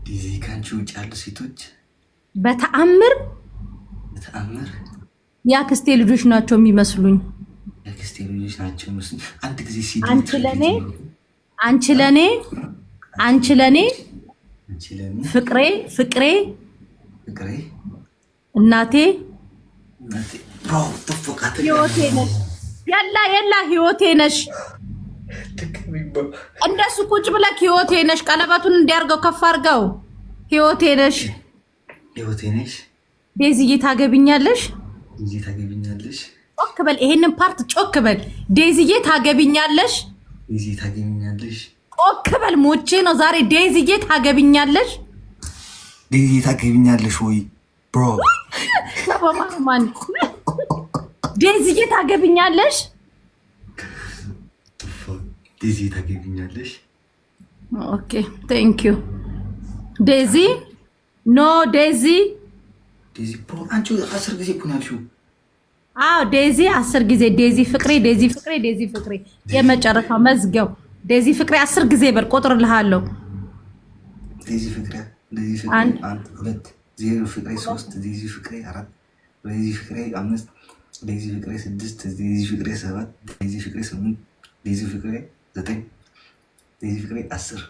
ዴዚ፣ ከአንቺ ውጭ ያሉ ሴቶች በተአምር በተአምር የአክስቴ ልጆች ናቸው የሚመስሉኝ። የአክስቴ ልጆች ናቸው የሚመስሉኝ። አንድ ጊዜ ሲዲ አንቺ ለኔ፣ አንቺ ለኔ፣ አንቺ ለኔ አንቺ ለኔ ፍቅሬ፣ ፍቅሬ፣ ፍቅሬ፣ እናቴ፣ እናቴ፣ bro ተፎቃት። ህይወቴ ነሽ። የላ የላ፣ ህይወቴ ነሽ። እንደሱ ቁጭ ብለክ ህይወቴ ነሽ። ቀለበቱን እንዲያርገው ከፍ አድርገው። ህይወቴ ነሽ። ህይወቴ ነሽ። ዴዚዬ፣ ታገቢኛለሽ? ዴዚ፣ ታገቢኛለሽ? ጮክ በል፣ ይሄንን part ጮክ በል። ዴዚዬ፣ ታገቢኛለሽ? ዴዚ፣ ታገቢኛለሽ? ጮክ በል፣ ሞቼ ነው ዛሬ። ዴዚዬ፣ ታገቢኛለሽ? ዴዚ፣ ታገቢኛለሽ ወይ bro? ማን? ዴዚዬ፣ ታገቢኛለሽ? ዴዚ፣ ታገቢኛለሽ? Okay, thank you ዴዚ። No ዴዚ። ዴዚ bro፣ አንቺ 10 ጊዜ እኮ ነው ያልሽው። አዎ፣ ዴዚ 10 ጊዜ። ዴዚ ፍቅሬ፣ ዴዚ ፍቅሬ፣ ዴዚ ፍቅሬ። የመጨረሻው መዝጊያው ዴዚ ፍቅሬ 10 ጊዜ በል፣ ቆጥርልሃለሁ። ዴዚ ፍቅሬ፣ ዴዚ ፍቅሬ። አንድ፣ አንድ፣ ሁለት፣ ዴዚ ፍቅሬ ሶስት፣ ዴዚ ፍቅሬ አራት፣ ዴዚ ፍቅሬ አምስት፣ ዴዚ ፍቅሬ ስድስት፣ ዴዚ ፍቅሬ ሰባት፣ ዴዚ ፍቅሬ ስምንት፣ ዴዚ ፍቅሬ ዘጠኝ፣ ዴዚ ፍቅሬ 10።